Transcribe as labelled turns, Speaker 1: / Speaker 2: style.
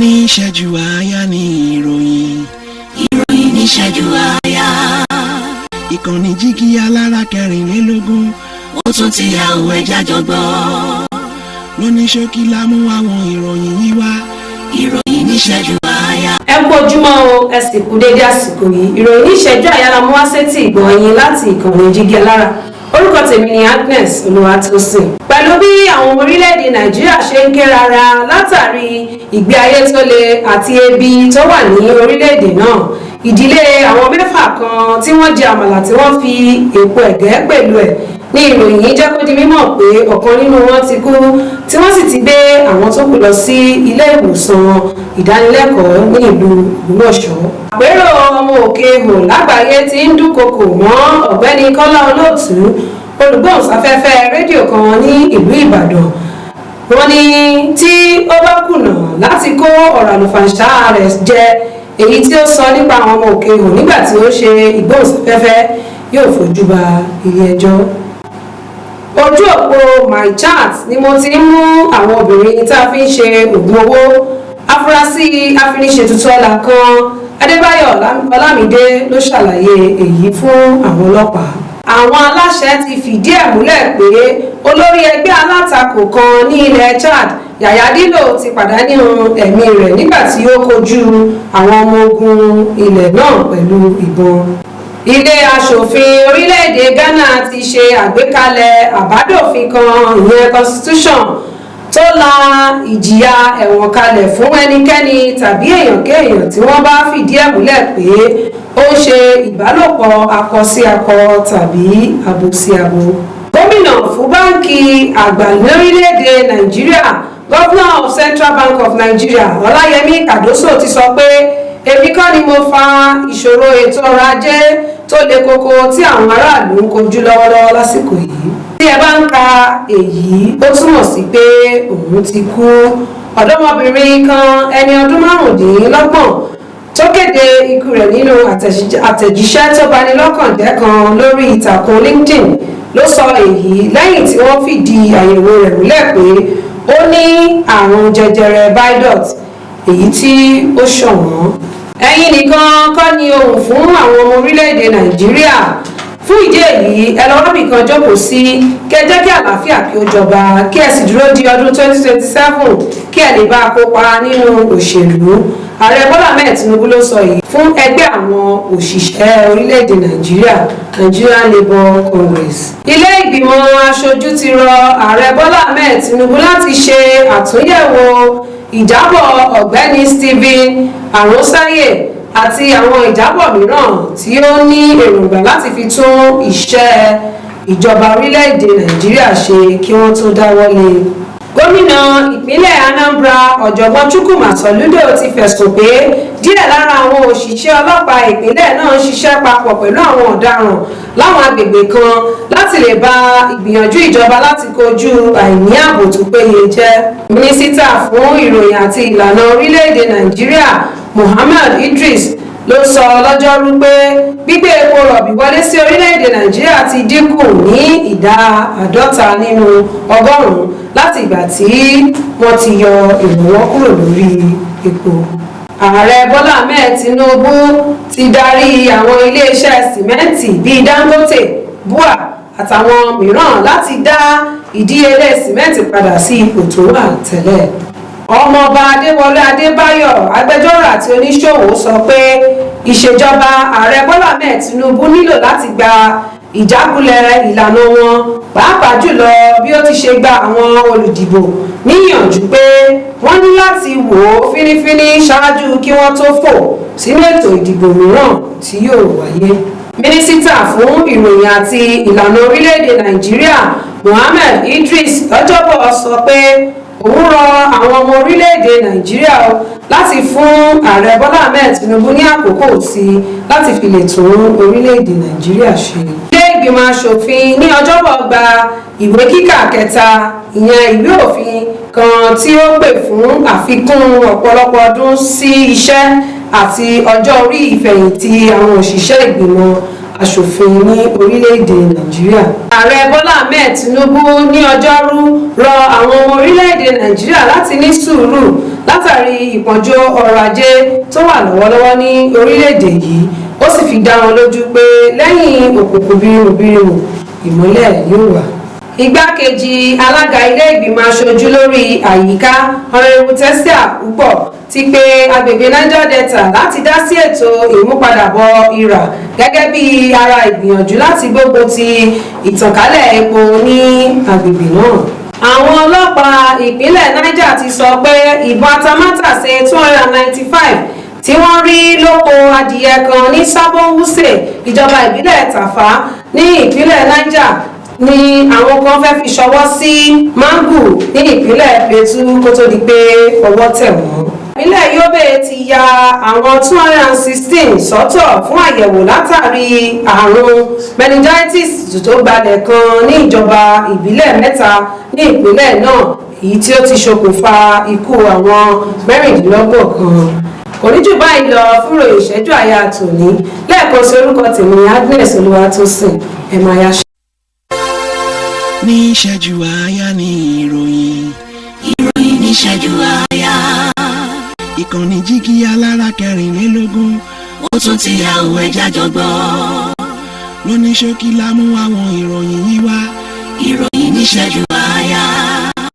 Speaker 1: Ní ìṣẹ́jú àáyá ní ìròyìn.
Speaker 2: Ìròyìn níṣẹ́jú àáyá.
Speaker 1: Ìkànnì Jígí Alára 24.
Speaker 2: Ó tún ti yà òun, ẹja jọgbọ́.
Speaker 1: Lóní ṣókí la mú àwọn ìròyìn yìí wá.
Speaker 2: Ìròyìn níṣẹ́jú àáyá.
Speaker 3: Ẹ kú ojúmọ́ o, ẹ sì kú déédé àsìkò yìí. Ìròyìn ní ìṣẹ́jú àyá la mú wá sétí ìgbọ̀n yín láti ìkànnì Jígí Alára. Orúkọ tèmi ni Agnes Olúwatósìn. Pẹ̀lú bí àwọn ọmọ orílẹ̀-èdè Nàìjíríà ṣe ń ké rárá látàrí ìgbé ayé tó le àti ebi tó wà ní orílẹ̀-èdè náà, ìdílé àwọn mẹ́fà kan tí wọ́n jẹ àmàlà tí wọ́n fi èpo ẹ̀gẹ́ pẹ̀lú ẹ̀ ní ìròyìn yìí jẹ́ kó di mímọ̀ pé ọ̀kan nínú wọn ti kú, tí wọ́n sì ti gbé àwọn tó kù lọ sí ilé ìwòsàn ìdánilẹ́kọ̀ọ́ ní ìlú Ògbómọ̀ṣọ́. Àpérò ọmọ òkè ihò lágbàáyé ti ń dúnkokò mọ́ Ọ̀gbẹ́ni Kọ́lá Olóòtú, olùgbóhùnsáfẹ́fẹ́ rédíò kan ní ìlú Ìbàdàn. Wọ́n ní tí ó bá kùnà láti kó ọ̀rọ̀ àlùfàǹṣá rẹ̀ jẹ, èyí tí ó sọ nípa àwọn ọmọ òkè ihò nígbà tí ó ṣe ìgbóhùnsáfẹ́fẹ́, yóò fojú ba ilé ẹjọ́. Ojú òpó MyChat ni mo ti ń mú àwọn obìnrin tá a fi ń ṣe oògùn owó, afurasí afiniṣètùtù ọlà kan Adébáyọ̀ Ọlámídé ló ṣàlàyé èyí fún àwọn ọlọ́pàá. Àwọn aláṣẹ ti fìdí ẹ̀ múlẹ̀ pé olórí ẹgbẹ́ alátakò kan ní ilẹ̀ Chad, Yàyà Dillo, ti pàdánù ẹ̀mí rẹ̀ nígbà tí ó kojú àwọn ọmọ ogun ilẹ̀ náà pẹ̀lú ìbọn. Ilé aṣòfin orílẹ̀-èdè Ghana ti ṣe àgbékalẹ̀ àbádòfin kan, ìyẹn constitution, tó la ìjìyà ẹ̀wọ̀n kalẹ̀ fún ẹnikẹ́ni tàbí èèyàn-kéèyàn tí wọ́n bá fìdí ẹ̀ múlẹ̀ pé ó ń ṣe ìbálòpọ̀ akọ sí akọ tàbí abo sí abo. Gómìnà fún Báńkì Àgbà lórílẹ̀-èdè Nàìjíríà, Governor of Central Bank of Nigeria, Ọláyẹmí Kàdóso, ti sọ pé èmi kọ́ ni mo fa ìṣòro ètò ọrọ̀ ajé tó le koko tí àwọn aráàlú ń kojú lọ́wọ́lọ́wọ́ lásìkò yìí. Tí ẹ bá ń ka èyí, ó túmọ̀ sí pé òun ti kú. Ọ̀dọ́mọbìnrin kan, ẹni ọdún 25, tó kéde ikú rẹ̀ nínú àtẹ̀jíṣẹ́ tó bani lọ́kàn jẹ́ kan lórí ìtàkùn LinkedIn ló sọ èyí lẹ́yìn tí wọ́n fìdí àyẹ̀wò rẹ̀ múlẹ̀ pé ó ní àrùn jẹjẹrẹ bile duct, èyí tí ó ṣọ̀wọ́n. Ẹ̀yin nìkan kọ́ ni ohùn fún àwọn ọmọ orílẹ̀-èdè Nàìjíríà. Fún ìdí èyí, ẹ lọ wábì kan jókòó sí, kí ẹ jẹ́ kí àlàáfíà kí ó jọba, kí ẹ sì dúró di ọdún 2027 kí ẹ lè bá a kópa nínú òṣèlú. Ààrẹ Bọ́lá Ahmed Tinubu ló sọ yìí fún ẹgbẹ́ àwọn òṣìṣẹ́ orílẹ̀-èdè Nàìjíríà, Nigerian Labour Congress. Ilé ìgbìmọ̀ aṣojú ti rọ Ààrẹ Bọ́lá Ahmed Tinubu láti ṣe àtúnyẹ̀wò ìjábọ̀ Ọ̀gbẹ́ni Stephen Oronsaye àti àwọn ìjábọ̀ mìíràn tí ó ní èròǹgbà láti fi tún iṣẹ́ ìjọba orílẹ̀-èdè Nàìjíríà ṣe kí wọ́n tó dáwọ́lé. Gómìnà ìpínlẹ̀ Anambra, Ọ̀jọ̀gbọ́n Chukwuma Soludo, ti fẹ̀sùn pé díẹ̀ lára àwọn òṣìṣẹ́ ọlọ́pàá ìpínlẹ̀ náà ń ṣiṣẹ́ papọ̀ pẹ̀lú àwọn ọ̀daràn láwọn agbègbè kan láti lè ba ìgbìyànjú ìjọba láti kojú àìní ààbò tó péye jẹ́. Mínísítà fún Ìròyìn àti Ìlànà orílẹ̀-èdè Nàìjíríà, Muhammad Idris, ló sọ lọ́jọ́rú pé gbígbé epo rọ̀bì wọlé sí orílẹ̀-èdè Nàìjíríà ti dínkù ní ìdá 50 nínú ọgọ́rùn-ún láti ìgbà tí wọ́n ti yọ ìrànwọ́ kúrò lórí epo. Ààrẹ Bọ́lá Ahmed Tinubu ti darí àwọn iléeṣẹ́ sìmẹ́ǹtì bíi Dangote, BUA àtàwọn mìíràn láti dá ìdíyelé sìmẹ́ǹtì padà sí ipò tó wà tẹ́lẹ̀. Ọmọọba Adéwọlé Adébáyọ̀, agbẹjọ́rò àti oníṣòwò, sọ pé ìṣèjọba Ààrẹ Bọ́lá Ahmed Tinubu nílò láti gba ìjákulẹ̀ ìlànà wọn, pàápàá jùlọ bí ó ti ṣe gba àwọn olùdìbò níyànjú pé wọ́n ní láti wò ó fínífíní ṣáájú kí wọ́n tó fò sínú ètò ìdìbò mìíràn tí yóò wáyé. Mínísítà fún Ìròyìn àti Ìlànà orílẹ̀-èdè Nàìjíríà, Mohammed Idris, lọ́jọ́bọ̀ sọ pé òun rọ àwọn ọmọ orílẹ̀-èdè Nàìjíríà láti fún Ààrẹ Bọ́lá Ahmed Tinubu ní àkókò sí i láti fi lè tún orílẹ̀-èdè Nàìjíríà ṣe. Ilé ìgbìmọ̀ aṣòfin ní Ọjọ́bọ̀ gba ìwé kíkà kẹta, ìyẹn ìwé òfin kan tí ó pè fún àfikún ọ̀pọ̀lọpọ̀ ọdún sí iṣẹ́ àti ọjọ́ orí ìfẹ̀yìntì àwọn òṣìṣẹ́ ìgbìmọ̀ aṣòfin ní orílẹ̀-èdè Nàìjíríà. Ààrẹ Bọ́lá Ahmed Tinubu ní Ọjọ́rú rọ àwọn ọmọ orílẹ̀-èdè Nàìjíríà láti ní sùúrù. Látàrí ìpọ́njú ọrọ̀ ajé tó wà lọ́wọ́lọ́wọ́ ní orílẹ̀-èdè yìí, ó sì fi dá wọn lójú pé lẹ́yìn òkùnkùn bírimùbírimù, ìmọ́lẹ̀ yóò wà. Igbákejì alága ilé ìgbìmọ̀ aṣojú lórí àyíká, Honourable Terseer Ugbor, ti pe agbègbè Niger Delta láti dá sí ètò ìmúpadàbọ̀ ìrà gẹ́gẹ́ bí ara ìgbìyànjú láti gbógun ti ìtànkálẹ̀ epo ní agbègbè náà. Àwọn ọlọ́pàá ìpínlẹ̀ Niger ti sọ pé ìbọn atamátàsé 295 tí wọ́n rí lóko adìyẹ kan ní Sabon Wuse, ìjọba ìbílẹ̀ Tàfà ní ìpínlẹ̀ Niger, ni àwọn kan fẹ́ fi ṣọwọ́ sí Mangu ní ìpínlẹ̀ Plateau kó tó di pé ọwọ́ tẹ̀ wọ́n. Ìpínlẹ̀ Yobe ti ya àwọn 216 sọ́tọ̀ fún àyẹ̀wò látàrí àrùn meningitis tó gbalẹ̀ kan ní ìjọba ìbílẹ̀ mẹ́ta ní ìpínlẹ̀ náà, èyí tí ó ti ṣokùnfà ikú àwọn 26 kan. Kò ní jù báyìí lọ fún ìròyìn ìṣẹ́jú àyà tòní. Lẹ́ẹ̀kan sí, orúkọ tèmi Agnes Olúwatósìn. Ẹ máa yá ṣe.
Speaker 1: Ní ìṣẹ́jú àáyá ní ìròyìn.
Speaker 2: Ìròyìn níṣẹ́jú àáyá.
Speaker 1: Ìkànnì Jígí Alára 24.
Speaker 2: Ó tún ti yà òun, ẹja jọgbọ́.
Speaker 1: Lóní ṣókí la mú àwọn ìròyìn yìí wá.
Speaker 2: Ìròyìn níṣẹ́jú